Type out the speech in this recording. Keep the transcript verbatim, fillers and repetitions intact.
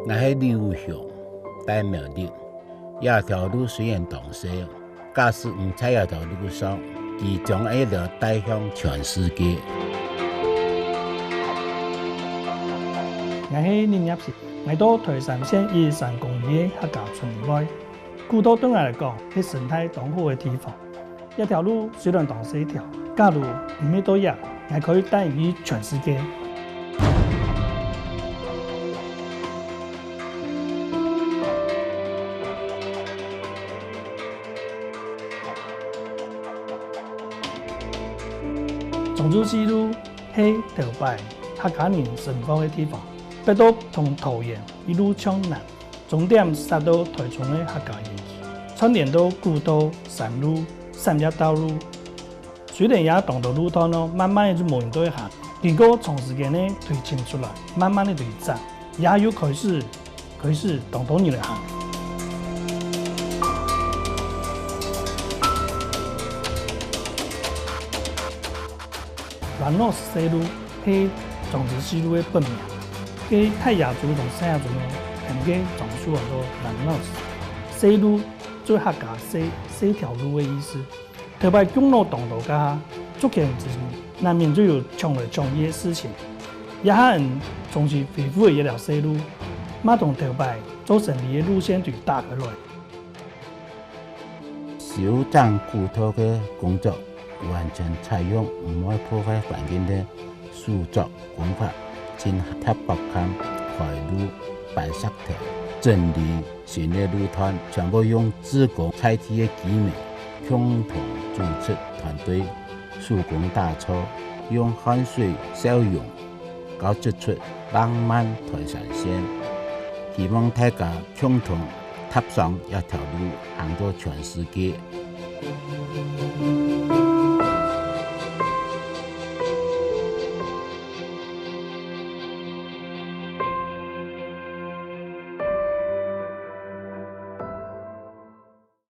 𠊎係李武雄，戴苗栗。這條路雖然當細，假使你在這條路上，佢將𠊎兜帶向全世界。𠊎係林業成，𠊎到台三線一三公里个客家村外。古道對𠊎來講，係生態當好个地方。 這條路雖然當細條，假如毋係到這，𠊎可以帶你去全世界。中洲西路係頭擺客家人生活个地方，北到通桃園，一路向南， 終點煞到台中个客家園區，串聯到古道、山路、產業道路。雖然這當多路段哦，慢慢仔就無人在該行，經過長時間个推陳出來，慢慢仔推展，這下又開始，開始當多人來行。 Vanos西路係中洲西路个本名，該大野豬同細野豬哦，喊該樁樹安到Vanos。西路做客家細，細條路个意思。頭擺共下當多該下，族群之間難免就有搶來搶去个事情。這下𠊎重新恢復了這條西路，嘛同頭擺做生理个路線圖打開來。 修整古道个工作完全採用毋會破壞環境个手作工法，像貼薄崁、開路、擺石頭、整理新个路段，全部用志工在地个居民共同組織團隊，手工打造，用汗水、笑容 交織出浪漫台三線。希望大家共同踏上這條路，行到全世界。